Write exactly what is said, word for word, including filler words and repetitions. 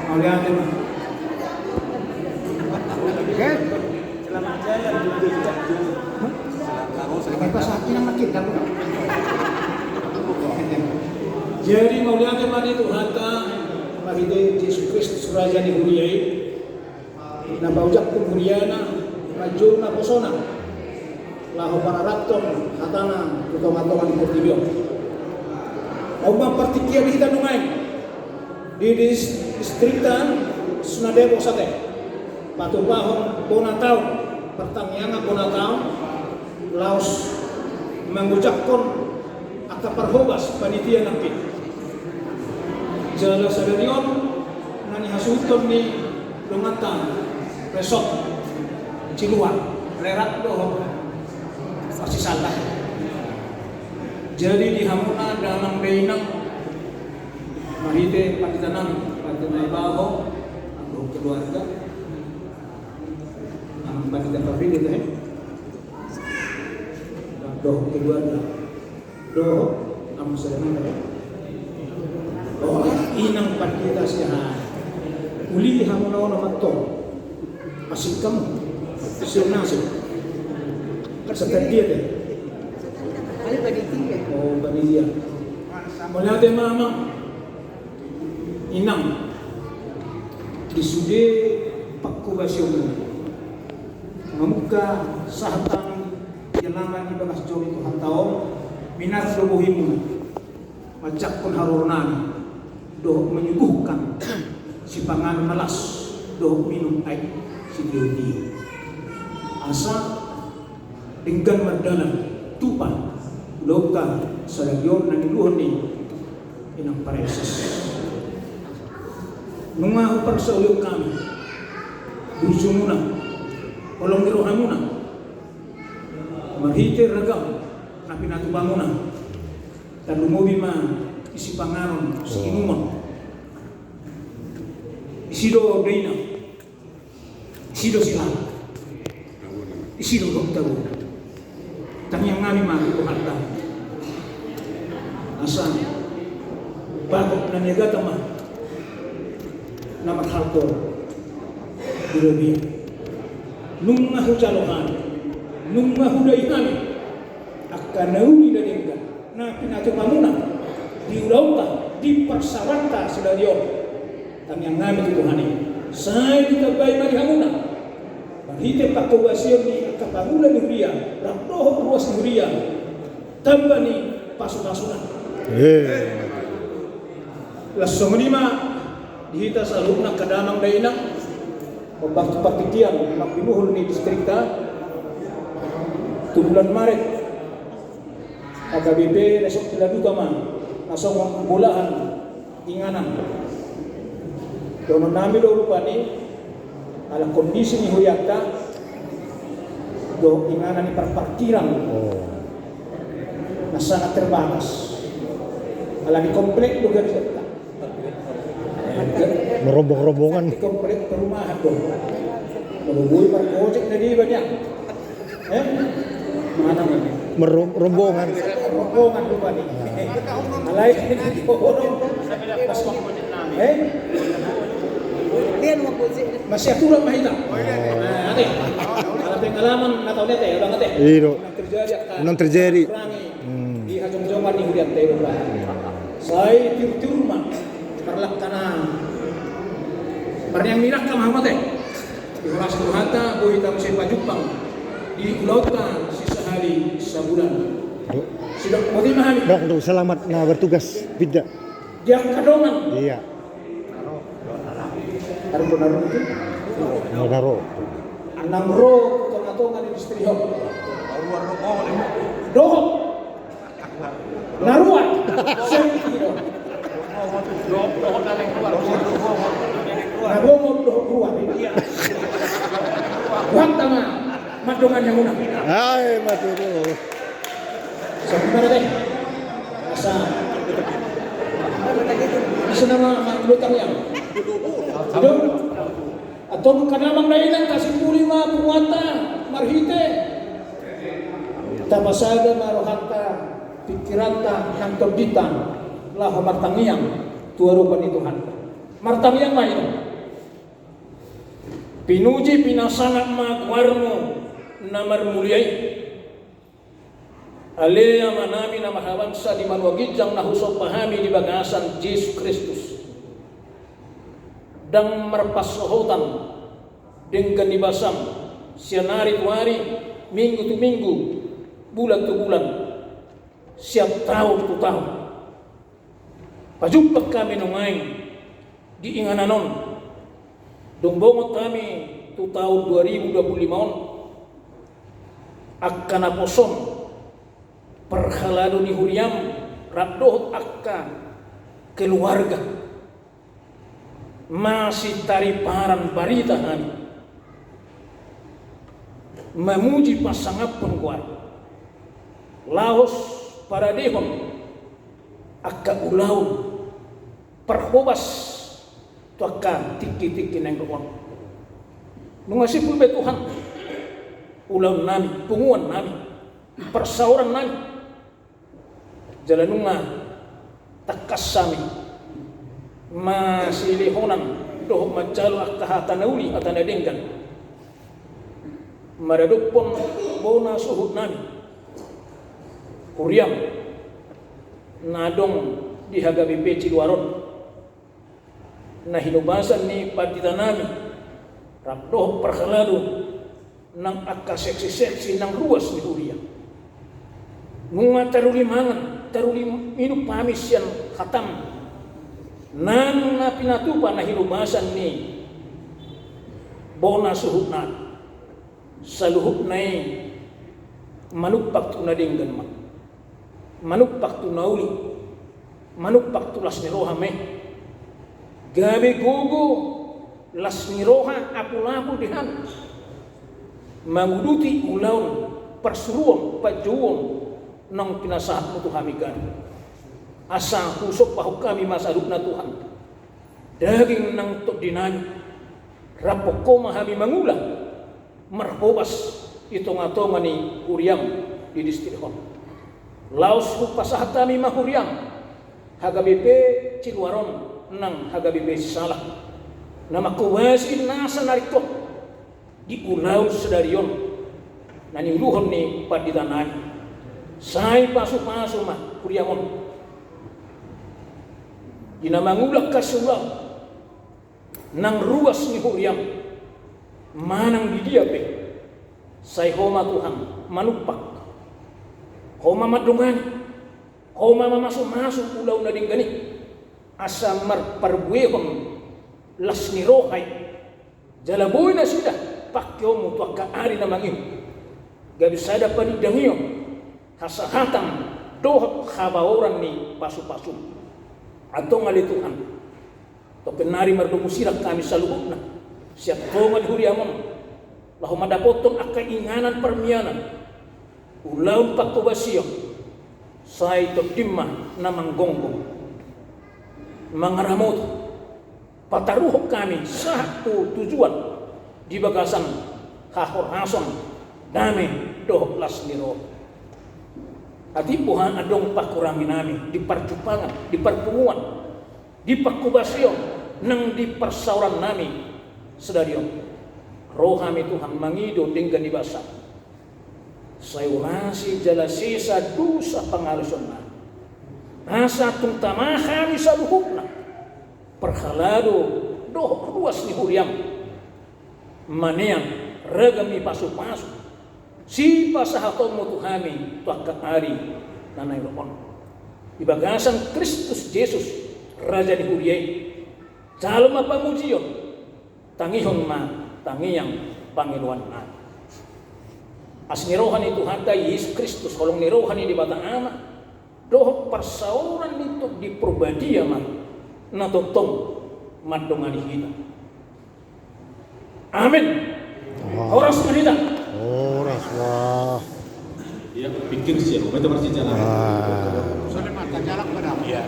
Mauliate ma. Oke. Selamat jalan. Jadi mauliate ma di Tuhanta marhite Jesus Kristus Raja ni huria i. Na paojakhon huriana manjou naposona laho pararathon hatana tu tongatonga ni portibi on. Aut ma partingkian hita nuaeng di dis-, distrikta Suna Depok sate patupahon bona taon, partangiangan bona taon laos mangojakhon angka parhobas panitia nangkin. Jala sadari on na nihasuhuton ni donganta resort Ciluan, Rerak dohot Pasisalla. Jadi di hamuna damang dainang, marhite pandita nami, pandita nami baho, anggo keluarga, damang pandita Fafili te, dohot keluarga. Dohot, amang sada nang, dohot inang pandita Siahaan. Uli hamuna on ma antong. Asik hamu. Sian nasib. Setan dia deh. Oh, panitia. Mauliate ma amang. Inang, di sude panghobasionmuna, mamungka sahat hami di alaman ni bagas joro ni Tuhanta on, minar do bohimuna manjangkon haroro nami dohot menyuguhkan sipanganon na las dohot minum aek sitio-tio. Asa denggan mardalan tupa ulaonta sadari on na niluluhon ni inang pareses. Nunga huparsaulihon hami burjumuna, holong ni rohamuna, marhite ragam na pinatupamuna, tarlumobi ma di sipanganon siinumon. Isi do dainang. Isi do silang. Isi do gok tabu. Tangiang nami ma tu Tuhanta. Asa bagot na niagatan ma na marhalto di robean. Nunga hujalo hami, nunga hudai hami angka na uli na denggan na pinatupamuna di ulaonta, di parsaoranta sadari on. Tangiang nami tu Tuhan i, sai ditambai ma di hamuna marhite panghobasion ni angka pangula ni huria rap dohot ruas ni huria, tamba ni pasu-pasuna. Eh. Laos songon i ma di hita saluhutna angka damang dainang, partingkian na pinuhul ni distrikta tu bulan Maret. H K B P na so diladuhon ma na songon bolahan inganan. Dohonon nami do rupani ala kondisi ni hurianta dohot inganan ni parparkiran, oh, na sangat terbatas. Ala di komplek do gareja. Merombong-rombongan. Di komplek perumahan do. Molo boi pargojek na di banian. Eh? Mana ini? Merom-, rombongan. Rombongan rupani. Alai ini di pohon. Mas-, eh? Masih aturan ma hita. Nah, ate. Ala pengalaman na taon ate, abang ate. Iyo. Yang terjadi. Yang terjadi. Kurangi. Hmm. Di hajongjongan ni hurianta i do. Sai tiur-tiur ma marlangka na marniang-niang ma hamu ate. Di horas ni Tuhanta boi hita muse pajumpang di ulaonta sisahali sabulan. Sidok boti ma hami. Dok, dok, selamat na bertugas, Pinda. Di angka dongan. Iya. Nang ro tu tonga-tonga ni distrik on. Dohot na ruar. Na bongot dohot ruar. Buat tama mandongani hamuna. Ai, matutu. Sabar ate. Asa. Asa nama mangulutang ya. Aduh. Antong angka damang dainang, tasimpuli ma punguanta marhite. Tapasada ma rohanta, pingkiranta, nang tondinta laho martangiang tu adopan ni Tuhanta. Martangiang ma hita. Pinuji pinasangap ma goarmu na marmulia i. Ale Amanami na marhabangsa di banua ginjang na husomba hami di bagasan Jesus Kristus. Ndang marpansohotan denggan ni basam sian ari tu ari, minggu tu minggu, bulan tu bulan, sian taon tu taon. Pajumpang hami nuaeng di inganan on. Dung bongot hami tu taon dua ribu dua puluh lima on, angka naposom parhalado ni huriam rap dohot angka keluarga masitariparan barita hami mamuji pasangaphon goar laos paradehon angka ulaon parhobas tu angka tingki-tingki naeng ro on. Nunga simpul be Tuhan ulaonnami, punguannami, parsaorannami. Jala nunga tangkas hami masilehonan dohot manjalo angka hata na uli, hata na denggan maradophon bona suhutnami, huriam na adong di H K B P Ciluaron, na hinobasan ni panditanami rap dohot parhalado nang angka seksi-seksi nang ruas ni huria. Nunga taruli mangan, taruli minum hami sian hatam, nang na pinatupa na hinobasan ni bona suhutnami. Saluhutna i manumpak tu na denggan ma, manumpak tu na uli, manumpak tu las ni roha ma i. Gabe gogo, las ni roha, apul-apul di hami manguduti ulaon parsuruon, panjouon naung pinasahatmu tu hami gabe. Asa husombahon hami ma saluhutna Tuhan, daging nang tondinami, rap dohot Ho ma hami mangula marhobas di tonga-tonga ni huriam di distrik on. Laos hupasahat hami ma huriam, H K B P Ciluaron nang H K B P Sisalah, na manghobasi nasa na ringkot di ulaon sadari on na niuluhon ni panditanami. Sai pasu-pasu ma huriam on di na mangula angka siulaon nang ruas ni huriam manang di dia pe. Sai Ho ma Tuhan manumpak, Ho ma mandongani, Ho ma mamasu-masu ulaon na denggan i, asa marparbuehon las ni roha i. Jala boi nasida pangkeonmu tu angka ari na mangihut, gabe sada panindangion, hasahatan dohot habaoran ni pasu-pasu. Antong ale Tuhan, tongkin nari mardomu sirang hami saluhutna sian tonga ni huriam on, laho mandapothon angka inganan parmianan, ulaon panghobasion, sai tondim ma na manggonggong, mangaramoti, pataruhon hami sahat tu tujuan di bagasan hahorason, dame dohot las ni roha. Atik boha adong pangkuranginami di parjumpangan, di parpunguan, di panghobasion nang di parsaorannami sadari on, ro hami Tuhan mangido denggan ni basa. Sai urasi jala sesa dosa pangalusionnami, asa tung tama hami saluhutna, parhalado dohot ruas ni huriam, maneang ragam ni pasu-pasu sipasahatonmu tu hami tu angka ari na naeng ro on. Di bagasan Kristus Jesus, Raja ni huria i, jalo ma pamujion, tangihon ma tangiang pangidoannami. Asi ni roha ni Tuhanta Jesus Kristus, holong ni roha ni Debata Ama, dohot parsaoran ni Tondi Porbadia ma na tongtong mandongani hita. Amin. Wah. Horas ma hita. Horas, wah. Ia, pikir sian, beta marsijalan. Wah. Soalnya mata jalan pada. Ia.